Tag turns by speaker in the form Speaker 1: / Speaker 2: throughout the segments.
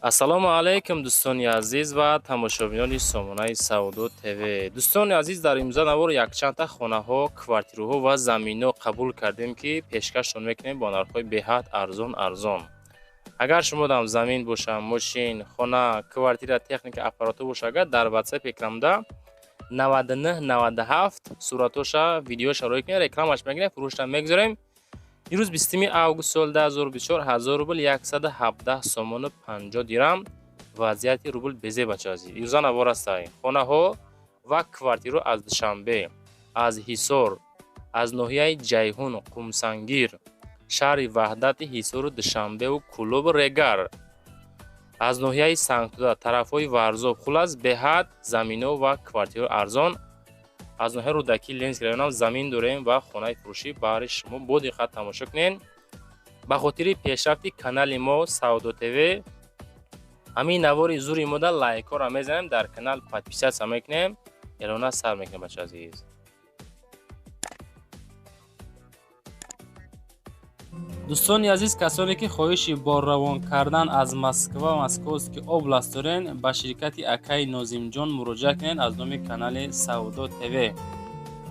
Speaker 1: Ассалому алайкум, дӯстони азиз ва тамошобинони сомонаи Савдо ТВ. Дӯстони азиз, дар имрӯза навор якчандта хонаҳо, квартираҳо ва заминҳо қабул кардем, ки пешкашшон мекунем бо нархҳои беҳад арзон арзон. Агар шумодам замин боша, мошин, хона, квартира, техника, аппаратҳо боша, агар дар WhatsApp экранда 99 97 суратоша, видеоша рӯй кунед, рекламаш мекунем, фурӯшта мегузорем. Имрӯз 20 август соли 2024, 1000 рубл 117 сомону 50 дирам. Вазъияти рубл безе, бача азиз. Имрӯза навор ҳастай. Хонаҳо ва квартираҳо аз Душанбе, аз Ҳисор, аз ноҳияи Ҷайҳун, Қумсангир, шаҳри Ваҳдати Ҳисору Душанбеву Кӯлобу Регар, аз ноҳияи Сангтуда, тарафҳои Варзоб, хуллас, беҳад заминҳо ва квартираҳо арзон. Аз ноҳияи Рӯдакӣ, Ленинский районам замин дорем ва хонаи фурӯшӣ баҳри шумо. Бо диққат тамошо кунед. Ба хотири пешрафти канали мо Савдо ТВ ҳамин навори зури мода лайкҳоро мезанем, дар канал подписаться мекунем, эълона сар мекунем, бача азиз. Дӯстони азиз, касоне ки хоҳиши борравон кардан аз Москва, Московский область дорен, ба ширкати акаи Нозимҷон муроҷиат кунед. Аз номи канали Савдо ТВ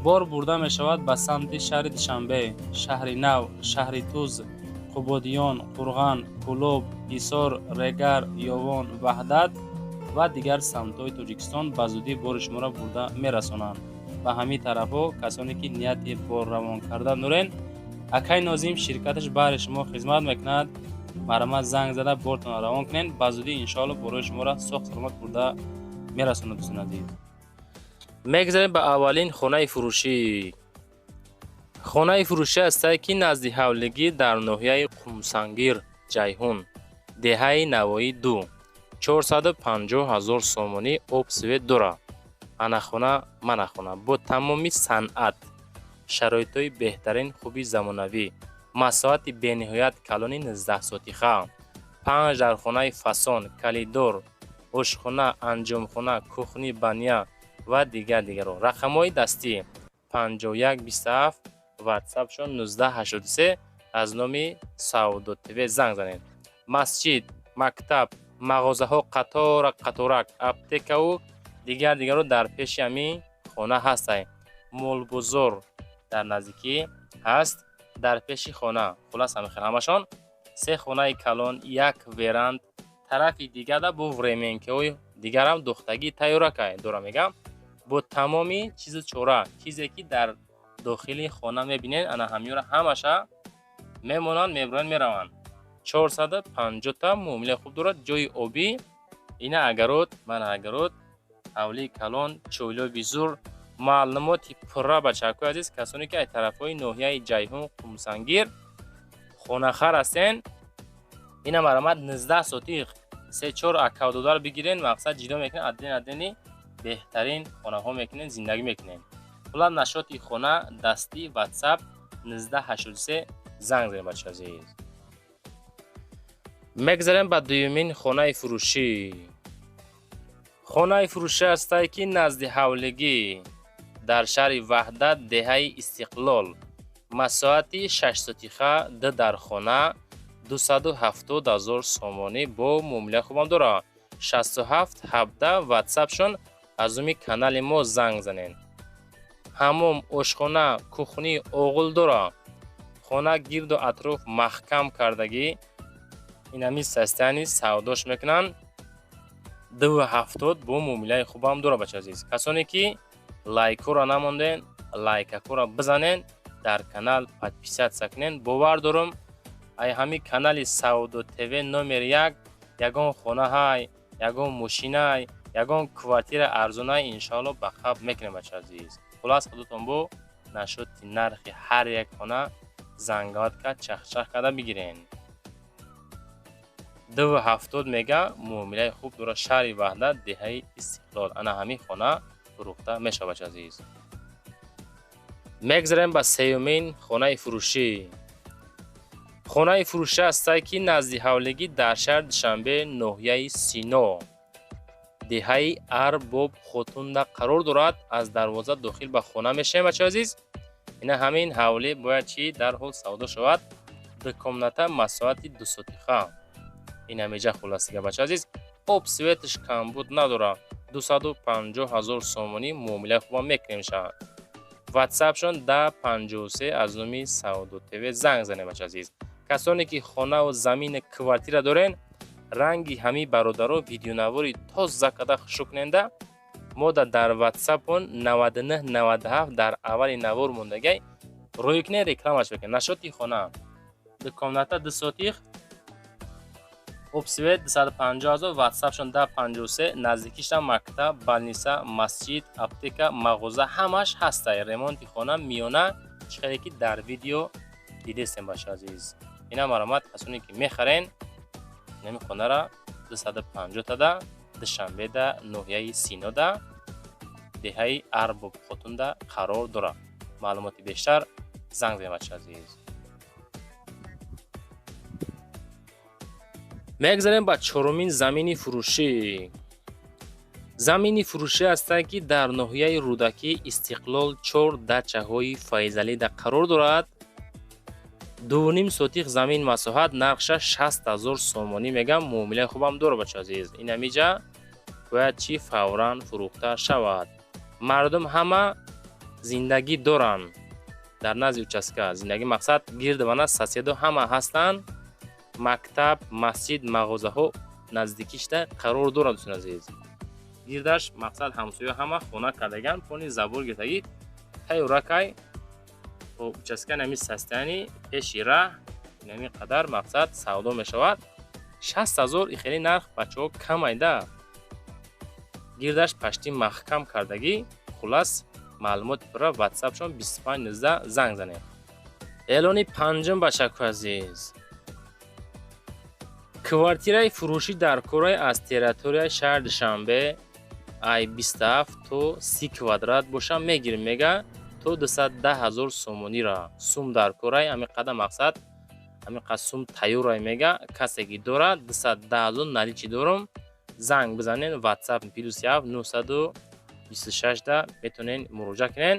Speaker 1: бор бурда мешавад ба самти шаҳри Душанбе, Шаҳри Нав, Шаҳри Туз, Қубодиён, Қурған, Кӯлоб, Ҳисор, Регар, Ёвон, Ваҳдат ва дигар самтҳои Тоҷикистон. Ба зудӣ бори шуморо бурда мерасонанд. Ба ҳамин тарафҳо касоне ки нияти борравон кардан дорен, акай Нозим ширкаташ баҳри шумо хизмат мекунад. Марҳамат, занг зада бортонро равон кунед. Ба зудӣ, иншоалло, борои шуморо соғ саломат бурда мерасонад. Дӯстони азиз, мегзарем ба аввалин хонаи фурӯшӣ. Хонаи фурӯшӣ ҳастае, ки назди ҳавлигӣ дар ноҳияи Қумсангир, Ҷайҳун, деҳаи Навоӣ ду, 450 ҳазор сомонӣ, об, свет дорад. Ана хона, мана хона бо тамоми санъат, шароитҳои беҳтарин, хуби замонавӣ, масоҳати бениҳоят калони 19 сотиха, панҷ дархонаи фасон, калидор, ошхона, анҷомхона, кухни, баня ва дигар дигарро. Рақамҳои дастӣ 51 27, ватсапшон 1983. Аз номи Савдо ТВ занг занед. Масҷид, мактаб, мағозаҳо қатора қаторак, аптекаву дигар дигарро дар пеши ҳамин хона ҳастанд. Молбозор дар наздикӣ ҳаст, дар пеши хона. Хуллас, ҳамин хел ҳамашон се хонаи калон, як веранд, тарафи дигада бо временкаҳои дигарам духтагӣ тайёракай дора, мегам, бо тамоми чизу чора. Чизе ки дар дохили хона мебинед, ана ҳамёра ҳамаша мемонанд, мебуранд, мераванд. 450-та муомилаи хуб дорад. Ҷои обӣ, ина агарот, мана агарот, ҳавлии калон, чойлоби зур. Маълумоти пурра, бачакҳои азиз, касоне ки аз тарафҳои ноҳияи Ҷайҳун, Қумсангир хонахар ҳастен, ина марҳамат, 19 сотиқ, се-чор акавдодар бигирен, мақсад ҷидо мекунен, адден аддени беҳтарин хонаҳо мекунен, зиндагӣ мекунен. Хуллас, нашоти хона дастӣ, ватсап 1983 занг занед, бача азиз. Мегзарем ба дуюмин хонаи фурӯшӣ. Хонаи фурӯшӣ ҳастае, ки назди ҳавлигӣ дар шаҳри Ваҳдат, деҳаи Истиқлол, масоҳати 6 сотиха, ду дархона, 270 ҳазор сомонӣ, бо муомилаи хубам дорад. 67 17 ватсапшон. Аз номи канали мо занг занед. Ҳамом, ошхона, кухни, оғил дорад. Хона гирду атроф маҳкам кардагӣ. Инами состояние савдош мекунанд 2,70, бо муомилаи хубам дорад. Бача азиз, касоне ки лайкҳоро намонден, лайкакҳоро бизанен, дар канал подписаться кунен. Бовар дорам, ай ҳамин канали Савдо ТВ номер як ягон хонаҳай, ягон мошинай, ягон квартира арзонай, иншоалло, ба қабл мекунем. Бача азиз, хуллас, худотон бо нашоти нархи ҳар як хона зангават кард, чахчах карда бигирен. 2,70 мега, муомилаи хуб дорад. Шаҳри Ваҳдат, деҳаи Истиқлол, ана ҳамин хона фурӯхта мешавад. Бача азиз, мегзарем ба сеюмин хонаи фурӯшӣ. Хонаи фурӯшӣ ҳастае, ки назди ҳавлигӣ дар шаҳри Душанбе, ноҳияи Сино, деҳаи Арбоб Хотунда қарор дорад. Аз дарвоза дохил ба хона мешавем. Бачаи азиз, ина ҳамин ҳавлӣ бояд чӣ дарҳол савдо шавад. Ду комната, масоҳати 2 сотиха. Ин ҳамеҷа. Хуласига, бача азиз, об светаш камбуд надорад. 250 000 сомонӣ муомилаи хубам мекунем ша. Ватсапшон 1053, аз номи Савдо ТВ занг занем. Бача азиз, касоне ки хонаву замини, квартира дорен, ранги ҳамин бародаро видеонавори тоза када хушу куненда. Мо дар ватсапон 9997 дар аввали навор мондагай, рӯй кунен, рекламаш бикунен. Насчёти хона: ду комната, ду сотих, об свет, 250 000. Ватсапшон 1053. Наздикишам мактаб, больница, масҷид, аптека, мағоза ҳамаш ҳастай. Ремонти хона миёна, чӣ хеле ки дар видео дидестем. Бача азиз, ина маромад. Касоне ки мехарен инами хонара 250 тада, Душанбеда, ноҳияи Синода, деҳаи Арбобхотунда қарор дорад. Маълумоти бештар занг занед. Бача азиз, мегзарем ба чорумин замини фурӯшӣ. Замини фурӯшӣ ҳастанд, ки дар ноҳияи Рӯдакӣ, Истиқлол чор, дачаҳои Файзалида қарор дорад. 2,5 сотих замин масоҳат, нархша 60 000 сомонӣ мегам, муомилаи хубам дорад. Бача азиз, ин ҳамиҷа бояд чӣ фавран фурӯхта шавад. Мардум ҳама зиндагӣ доранд дар назди участка. Зиндагӣ мақсад гирду вана соседо ҳама ҳастанд. Мактаб, масҷид, мағозаҳо наздикишда қарор дорад. Дӯстони азиз, гирдаш мақсад ҳамсоя ҳама хона кардаган, пони забор гиртагӣ тайёракай. Участка нами состояние пеши раҳ, инами қадар мақсад савдо мешавад 60 000. И хеле нарх, бачаҳо, камайда. Гирдаш пашти маҳкам кардагӣ. Хулас, маълумоти пурра ватсапшон 2519 занг занед. Эълони панҷум, бачаку азиз: квартираи фурӯшӣ дар кораи аз территорияи шаҳри Душанбе, ай 27 то 30 квадрат боша, мегирем, мега, то 210 000 сомонира. Сум дар кораи, ҳамин қадар мақсад, ҳамин қадр сум тайёрай, мега. Касе ки дорад, 210 000 наличный дорум, занг бизанен. Ватсап +7 926 да метавонен муроҷиат кунен.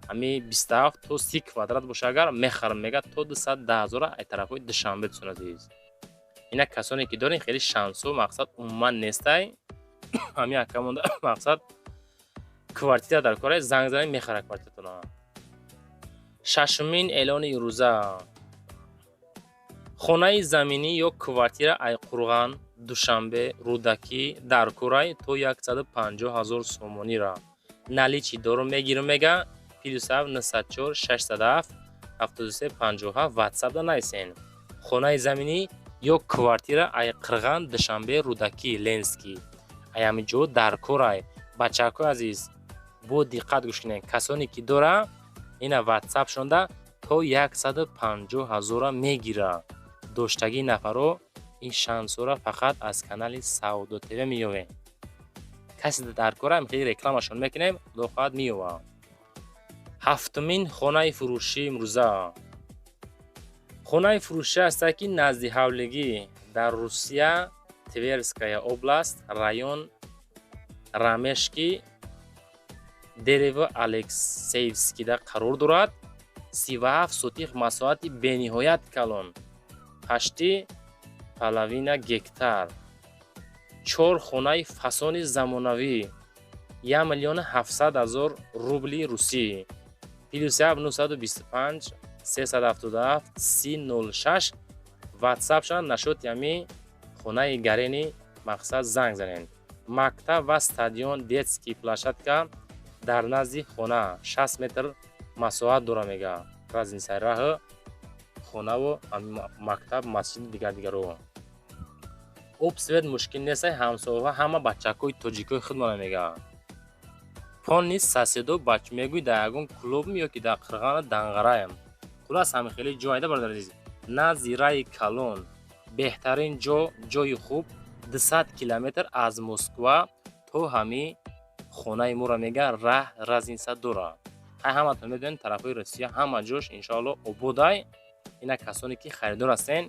Speaker 1: Ҳами 27 то 30 квадрат боша агар, мехарам, мега, то 210 000 ай тарафҳои Душанбе. Дӯстони азиз, ина касоне ки дорен, хеле шансо мақсад умуман нестай. Ҳамин акамонда мақсад квартира дар кора, занг занед, мехара квартиратона. Шашумин эълони ирӯза: хонаи заминӣ ё квартира Айқурған, Душанбе, Рӯдакӣ дар курай, то 150 000 сомонира наличный дорум, мегирам, мега. +7 904 607 73 57 ватсапда нависен. Хонаи заминӣ ё квартира Айқирған, Душанбе, Рӯдакӣ, Ленинский, ай ҳамин ҷо дар корай. Бачакҳои азиз, бо диққат гӯш кунед. Касоне ки дора, ина ватсап шонда, то 150 000-а мегира. Доштагии нафаро ин шансора фақат аз канали Савдо ТВ меёвем. Касе дар кора, хеле рекламашон мекунем, худо хоҳад, меёвам. Ҳафтумин хонаи фурӯшӣ имрӯза: хонаи фурӯшӣ ҳастад, ки назди ҳавлигӣ дар Русия, Тверская область, район Рамешки, дерево Алексеевскида қарор дорад. 37 сотих масоҳати бениҳоят калон, почти половина гектар, чор хонаи фасони замонавӣ, 1 700 000 рубли русӣ. +7 925 377 30 06 ватсапшан. Насчёти ҳами хонаи гарени мақсад занг занед. Мактаб ва стадион, детский площадка дар назди хона, 60 метр масоҳат дора, мега. Разницаи раҳ хонаву мактаб, масҷиди, дигар дигаро. Об свет мушкил нестай. Ҳамсояҳо ҳама бачакҳои тоҷикои худмона, мега. Полный соседо бач мегӯй, дар ягон клуб ё ки дар Қирғана Данғараем. Хулас, ҳами хеле ҷо айда, бародари азиз, назди раи калон, беҳтарин ҷо, ҷои хуб, 200 километр аз Москва то ҳами хонаи моро, мега, раҳ разница дора. Ҳай, ҳаматон медонед, тарафҳои Русия ҳама ҷош иншоалло ободай. Ина касоне ки харидор ҳастен,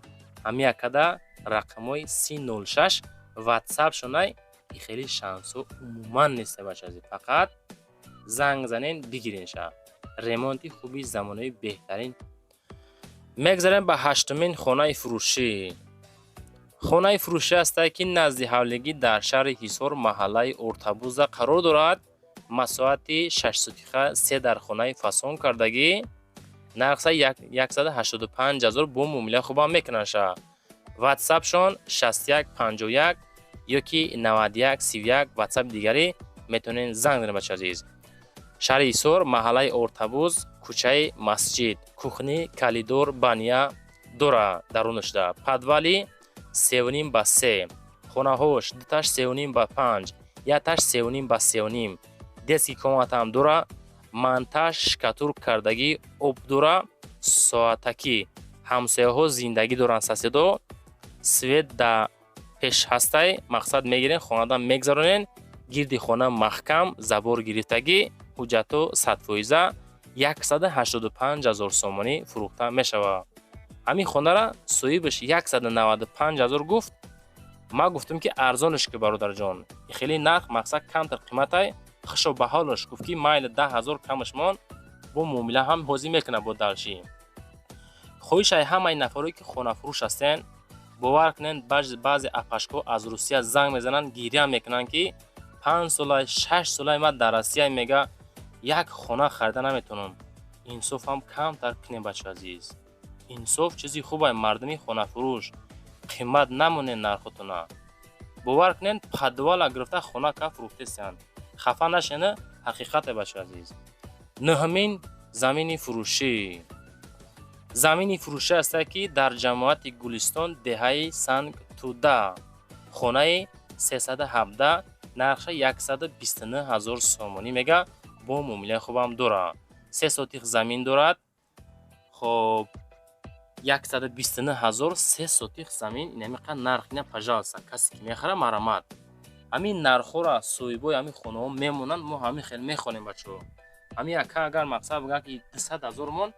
Speaker 1: ҳами якада рақамҳои 3006 ватсап шонай. И хеле шансо умуман неста, бача азиз, фақат занг занен, бигиренша. Ремонти хуби замонави беҳтарин. Мегзарем ба ҳаштумин хонаи фурӯшӣ. Хонаи фурӯшӣ ҳастае, ки назди ҳавлигӣ дар шаҳри Ҳисор, маҳаллаи Ортабуза қарор дорад. Масоҳати 6 сотиха, се дархонаи фасон кардагӣ, нархса 185 ҳазор, бо муомила хубам мекунанд. Ватсапшон 61 51 ё ки 91 31, ватсапи дигарӣ метавонед занг занед, бача азиз. Шаҳри Ҳисор, маҳаллаи Ортабуз, кӯчаи Масҷид. Кухня, коридор, баня дора дарунашда. Подвали 3,5 ба 3, хонаҳош дуташ 3,5 ба 5, якташ 3,5 ба 3,5. Детский комнатаам дора, монтаж, штукатур кардагӣ, об дора, соатакӣ. Ҳамсояҳо зиндагӣ доранд, соседо. Свет да пеш ҳастай, мақсад мегирен, хонада мегзаронен, гирди хона маҳкам забор гирифтагӣ, ҳуҷҷатҳо 100%. 185 ҳазор сомонӣ фурӯхта мешавад. Ҳамин хонара соҳибаш 195 ҳазор гуфт. Ман гуфтам, ки арзонаш ки, бародарҷон, хеле нарх мақсад камтар қиматай. Хушо ба ҳолаш, гуфт, ки майли, 10 000 камаш мон, бо муомила ҳам ҳозир мекунад бо дальше. Хоҳишай ҳамаи нафаре, ки хонафурӯш ҳастен, бовар кунед, баъзе апашкҳо аз Русия занг мезананд, гиря мекунанд, ки 5 солай, 6 солай ман дар Россия, мега, як хона харида наметавонам. Инсофам камтар кунем, бача азиз, инсоф чизи хубай. Мардуми хонафурӯш, қимат намонед нархотона. Бовар кунед, подвала гирифта хона ка фурӯхтесиянд. Хафа нашена, ҳақиқате, бача азиз. Нӯҳумин замини фурӯшӣ. Замини фурӯшӣ ҳастае, ки дар ҷамоати Гулистон, деҳаи Сангтуда, хонаи 317, нархша 129 ҳазор сомонӣ мега, бо муомилаи хубам дорад. 3 сотих замин дорад. Хоб, 129 ҳазор, 3 сотих замин, инамиқа нарх. Ина, пожалуйста, касе ки мехара, марамат. Ҳамин нархҳоро соҳибои ҳамин хонаҳо мемонанд, мо ҳамин хел мехонем, бачаҳо. Ҳамин яка агар мақсад бигӯяд, ки 200 000 мон,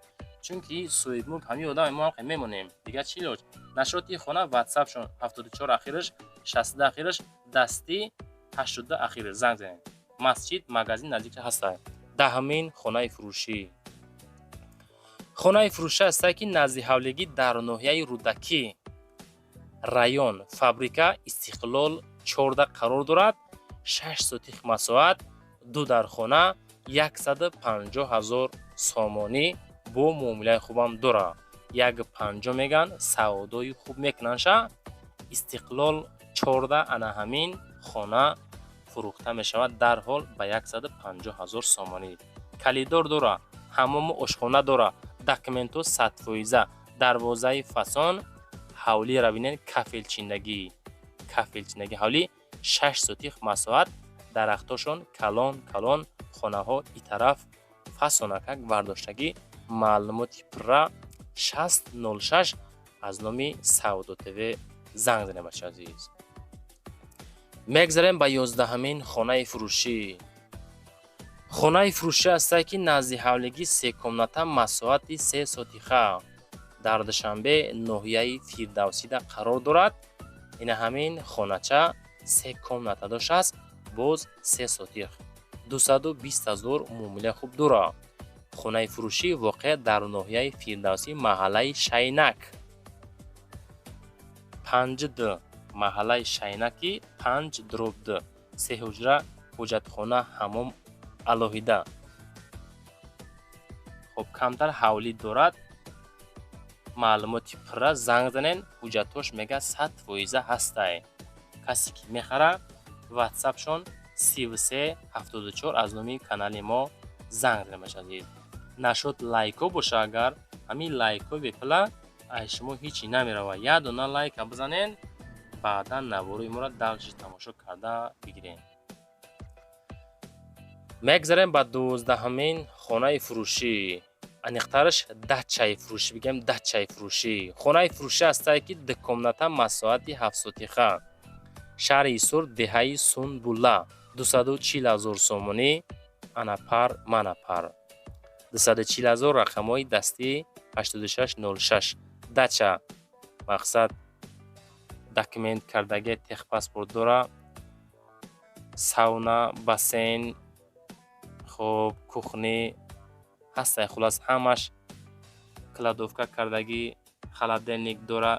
Speaker 1: чунки соҳибмулк ҳамин одам, мо ҳам мемонем, дигар чӣ лоҷ. Нашоти хона, ватсапшон 74 ахираш, 62 ахираш, дастӣ 82 ахираш, занг занед. Масҷид, магазин наздикша ҳастад. Даҳумин хонаи фурӯшӣ. Хонаи фурӯшӣ ҳастае, ки назди ҳавлигӣ дар ноҳияи Рӯдакӣ, район Фабрика, Истиқлол 14 қарор дорад. 6 сотих масоҳат, ду дархона, 150 ҳазор сомонӣ, бо муомилаи хубам дорад. Як панҷо меган, савдои хуб мекунанд. Истиқлол 14, ана ҳамин хона фурӯхта мешавад дарҳол ба 150 ҳазор сомонӣ. Коридор дора, ҳамому ошхона дора, документҳо 100%, дарвозаи фасон. Ҳавлиро бинед, кафелчиндагӣ, кафелчиндагӣ ҳавлӣ, 6 сотих масоҳат, дарахтошон калон калон, хонаҳо и тараф фасонакак бардоштагӣ. Маълумоти пурра 60 06, аз номи Савдо ТВ занг занед, бача азиз. Мегзарем ба 11-ҳамин хонаи фурӯшӣ. Хонаи фурӯшӣ ҳастае, ки назди ҳавлигӣ, се комната, масоҳати 3 сотиха, дар Душанбе, ноҳияи Фирдавсида қарор дорад. Ина ҳамин хонача се комната доштааст, боз 3 сотих, 220 ҳазор, муомилаи хуб дорад. Хонаи фурӯшӣ воқеъ дар ноҳияи Фирдавсӣ, маҳаллаи Шайнак 5 д, маҳаллаи Шайнаки 5/д, се ҳуҷра, ҳоҷатхона, ҳаммом алоҳида. Хоб, камтар ҳавлӣ дорад. Маълумоти пурра занг занед. Ҳуҷҷатҳош, мега, 100% ҳастай. Касе ки мехара, ватсапшон 33 74, аз номи канали мо занг занед, бача азиз. Нашод лайкҳо боша, агар ҳамин лайкҳо бепула, аз шумо ҳичи намеравад. Як дона лайка бизанед, баъдан наворои моро дальше тамошо карда бигирем. Мегзарем ба 12-ҳамин хонаи фурӯшӣ, аниқтараш дачаи фурӯшӣ бигем. Дачаи фурӯшӣ, хонаи фурӯшӣ ҳастае, ки ду комната, масоҳати 7 сотиха, шаҳри Ҳисор, деҳаи Сунбула, 240 ҳазор сомонӣ. Ана пар, мана пар, 240 ҳазор, рақамҳои дастӣ 86 06. Дача, мақсад, документ кардагӣ, техпаспорт дора, сауна, бассейн, хоб, кухня ҳастай, хулас, ҳамаш, кладовка кардагӣ, холодильник дора.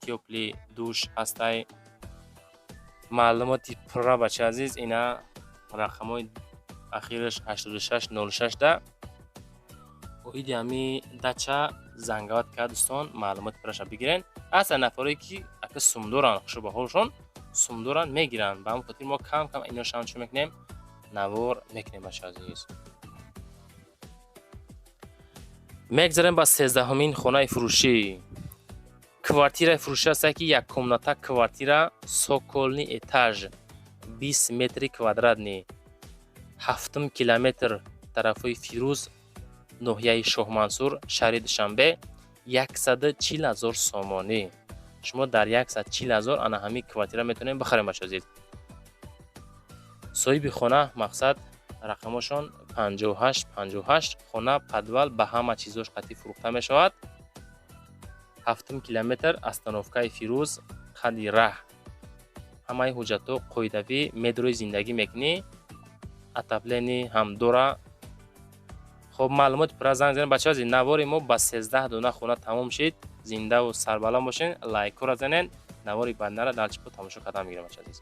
Speaker 1: Тёплый душ ҳастай. Маълумоти пурра, бачаи азиз, ина рақамҳои ахираш 8606 да оиди ҳами дача зангават кард. Дӯстон, маълумоти пурраша бигирен. Ҳастанд нафаре, ки ака сум доранд, хушубаҳошон сум доранд, мегиранд. Ба ҳамин хотир мо кам кам иношам чӣ мекунем? Навор мекунем, бачаи азиз. Мегзарем ба 13-ҳумин хонаи фурӯшӣ. Квартираи фурӯшӣ аст, ки як комната квартира, цокольный этаж, 20 метри квадратный, ҳафтум километр, тарафҳои Фирӯз, ноҳияи Шоҳмансур, шаҳри Душанбе, 140 000 сомонӣ. Шумо дар 140 000 ана ҳамин квартира метавонед бихарем, бачаи азиз. Соҳиби хона, мақсад, рақамошон 58 58. Хона подвал ба ҳама чизош қатъӣ фурӯхта мешавад. Ҳафтум километр, остановкаи Фирӯз, қади раҳ. Ҳамаи ҳуҷҷатҳо қоидавӣ, медрои зиндагӣ мекунӣ, отопление ҳам дора. Хоб, маълумоти пурра занг занед, бачаҳо азиз. Навори мо ба 13 дона хона тамом шид. Зиндаву сарбаланд бошед, лайкҳоро занед. Навори баъднаро дар чипо тамошо кардан мегирем, бачаҳо азиз.